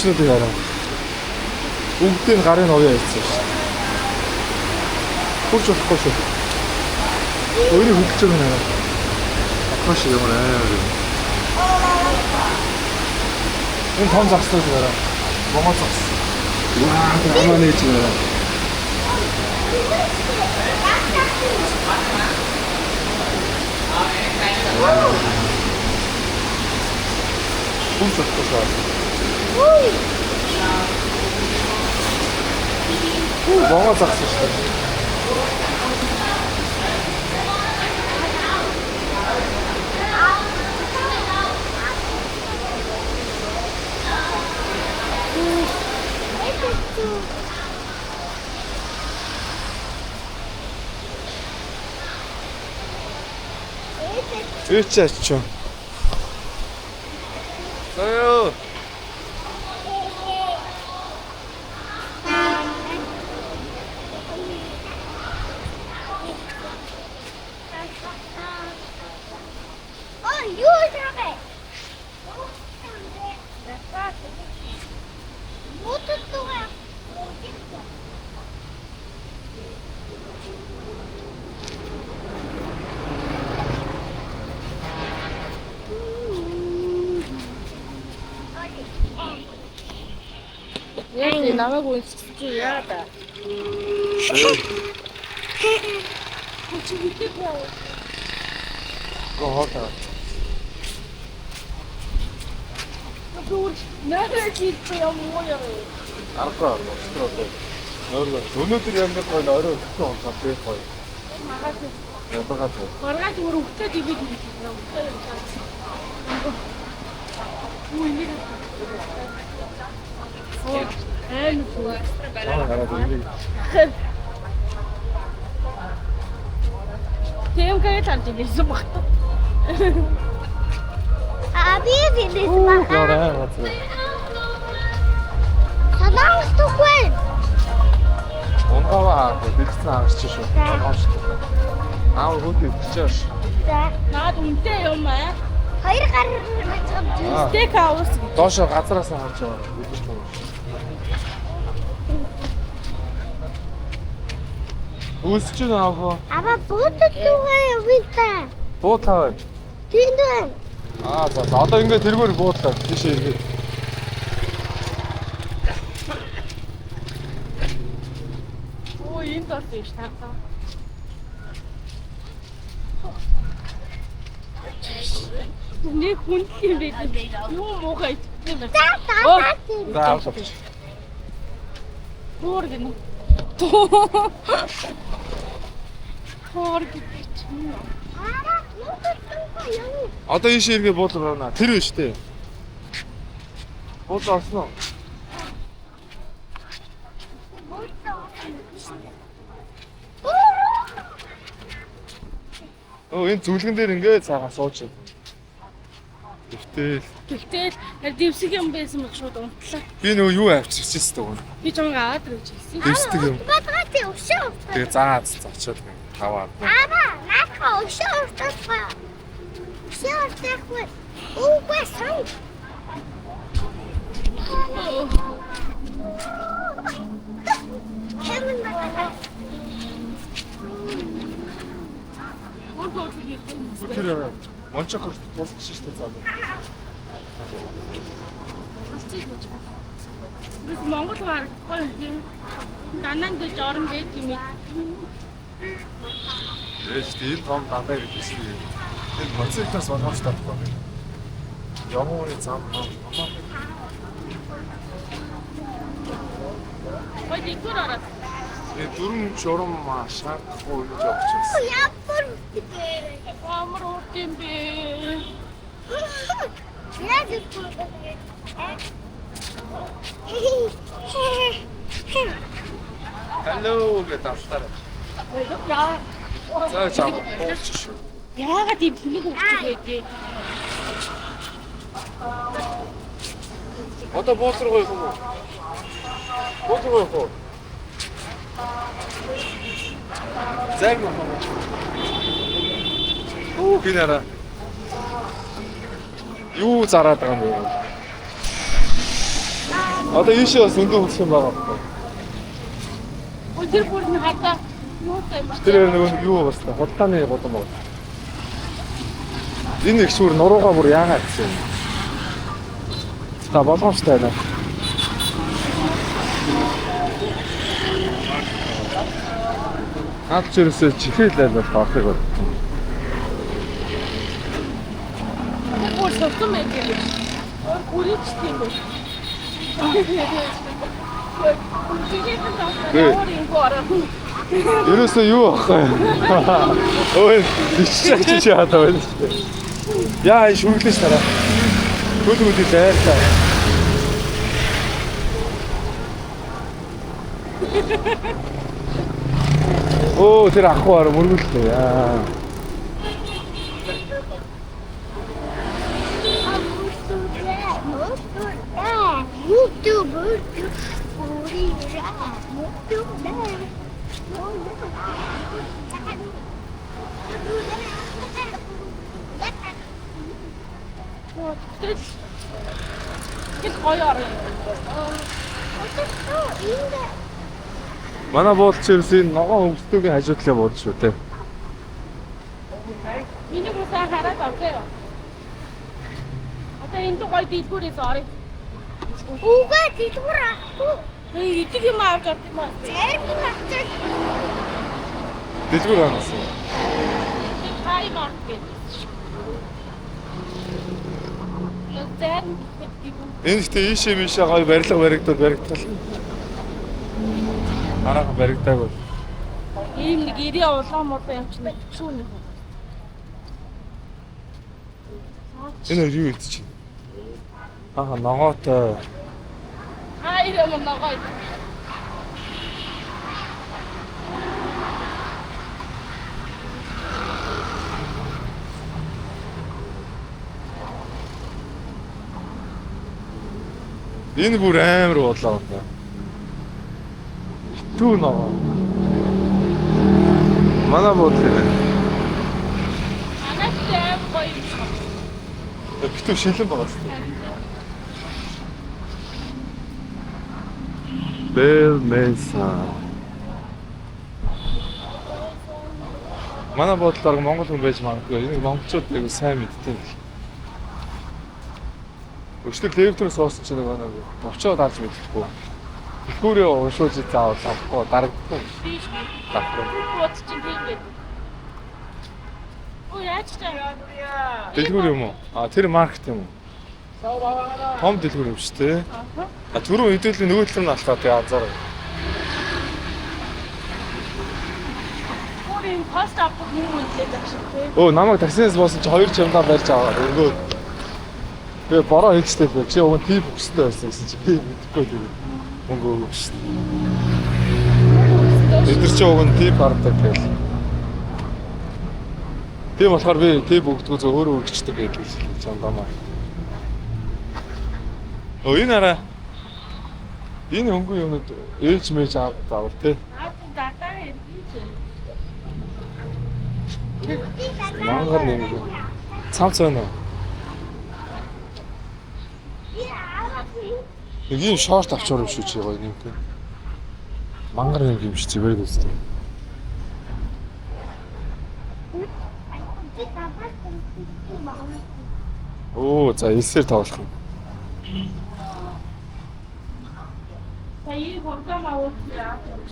Төвчнүүдийг хараа. Бүгдийг нь гарын овоо хийсэн шүү дээ. Хурж болохгүй шүү. Өөрийг хөдөлж байгаа нэ. Ахаш ямар амар юм. Энэ том загслууд гараа. Монгол загс. Ваа, амаа нэг ч гараа. Хурж болохгүй шүү. Монгол загс шүү дээ. Үгүй ч ачуу. Зөө. Ой, юу вэ? Мутатуга. Яг намайг үнсэж чи яа та. Чи мэдээгүй яа. Гоо хоолой. Зүгээр нэрээ хийх юм уу яа. Аргагүй өчтөр одоо нойрлоо. Өнөөдөр яг нэг гоё орой өтсөн унтаад би гоё. Маргааш Ядгаа гоё. маргааш өөр өгтөө дивэд юм. Үу ингэ. Аа нүг. Аа гараад ирээ. Тийм гэж харж ирсэн баг та. А би зэлээс баха. Яа газар. Санаас түгүй. Унгаава аа бэлдсэн хаагч шүү. Унгаа шүү. Аа хөт идчихэж ш. За. Наад үнэтэй юм аа. Хоёр гар мацгам. Стейк хаус. Доошо газараас нь харж байгаа. Мэдээж юм. Өсөж байна аав. Аба буудал руугаа явъя та. Буудлаа байна. Тэнд байна. Аа за за одоо ингээд тэргээр буудлаа. Тийшээ эргээд. Оо энд орсон юм ш таарсан. Нэг хүн юм байт. Юу муухай идсэн бэ? За за за. За авч. Хуур гэнэ. Хуур гэдэг чинь. Аба буудал руугаа явъя. Одоо ийшээ эргээ буудлаа явна. Тэр биш үү? Буудлаа орсон уу? Өө энэ зүлгэн дээр ингээд цаагаа сууж байна. Гэвтэл Тэгтэл дэвсэг юм байсан бол шууд унтлаа. би нөгөө юу авчирч ирсэн дөө. Би чамайг аваад ирж хэлсэн. Дэвсдэг юм. Бадгаа тий өшөө. Тэгээ заа зочоод таваад. Аба наадха өшөө уртасгаа. Өшөө уртахгүй. Үгүй сан. Хэмэн бадгаа. Тэр мончок тулах шүү дээ заа. Бид Монгол харагдахгүй юм. Данаан гэж орон байт юм. Ээж тийм том дандаа гэж хэлсэн юм. Тэр мотоциклаас болгоомж татахгүй. Ямууны зам ном. Гой дээгүүр ороод. Тэгээ дөрвөн журам шаардахгүй гэж явж байсан. Ямар Амар урт юм бэ. Яаж вэ? Hello гэдэг авлаарай. Яа. За чам бууч шүү. Яагаад ийм тэнэг хөвчөг байдгийг? Одоо буул руу явах уу? Буул руу явах уу? Зарим юм уу? Оо би нара. Юу зараад байгаа юм бэ? Одоо ийшээ бас өндөр хөлс юм байгаа байхгүй. Өө тэр бүр нэг хадаа юутай юм бэ? Тэр нөгөө юу бас та худалдааны гудам байна. Энэ их сүр нуруугаа бүр яагаад гэсэн юм. За болгоомжтой байна. Наад ч ерөөсөө чихэл айл бол орохыг бол. Тэр бүр сувсан байх юм. Өөр гүрийч тийм үү? Ерөөсөө юу ахгүй. Өө иччих чи яагаад байна шүү дээ. Яа шүрглэж тараа. Хөл хөлий дайрлаа. Оо тэр ах уу мөргөлтэй. Яа. Тэр гоё орно. Манай буудал чи ерөөсөө энэ ногоон хөвсдөөгийн хажуу талаа буудал шүү дээ. Миний гусаа хараад авъя. Одоо энэ гоё дэлгүүрээс орё. Үгүй дэлгүүр авахгүй. Идэг юм авч авд юм аа. Зарим юм авчих. Дэлгүүр авсан. Хай марк гэдэг. Зарим Энэ ихтэй ийшээ мишээ гоё барилга баригдаад баригдал. Хараахан баригдаагүй. Ийм нэг ирээ улаан муулан юм чинь шүү нэг. Энэ хоёр юу идэж чинь? Аа ногоотой. Аа ирээ мөн ногоо. Энэ бүр амар бодлоо байна. Итүү ногоо. Манай буудлын юм. Манай ч аим гоё юм шиг. Битүү шилэн байгаа ч тийм. Бэл Меса. Манай буудлаар монгол хүн байж магадгүй. Энийг монголчууд айгу сайн мэддэг юм. Өчтөр левтер суусан чинь нөгөө нэг товчоо дарж мэдэхгүй. Дэлгүүрээ уншуулж заавал авахгүй дарагдахгүй. Давхгүй. Бууд чинь тийм байдаг. Өө яаж чам? Дэлгүүр юм уу? А тэр маркет юм уу? Том дэлгүүр юм шүү дээ. А түрүү хэдүүлээ нөгөө талд нь алхаа тэгээ анзаараа. Бүр юм пост авах юм үнэлээд байх шиг тий. Өө намайг таксинаас буусан чи 2 чамдаа барьж аваад өргөө. Тэгээ бороо хийжтэй л чи уг нь тип өгсөндөө байсан гэсэн чи би мэдэхгүй тэгээ мөнгө өгөөг шин. Бид нар чи уг нь тип хардаг тэгэл. Тийм болохоор би тип өгдгөө зөв өөрөө өгчдөг гэдэг чамдаа маа. Өө энэ араа энэ хөнгөн юмнууд ээлж мэж аваад тий. Аа дадаа иргийч. Мангар нэмэг. Цамц байна уу? Нэг ийм шорт авчаар юм шүү чи гоё нэмэх. Мангар нэмэх юм шиг зүгээр үстэй. Оо за элсээр тоглох юм. За ийм хурдан авах яа.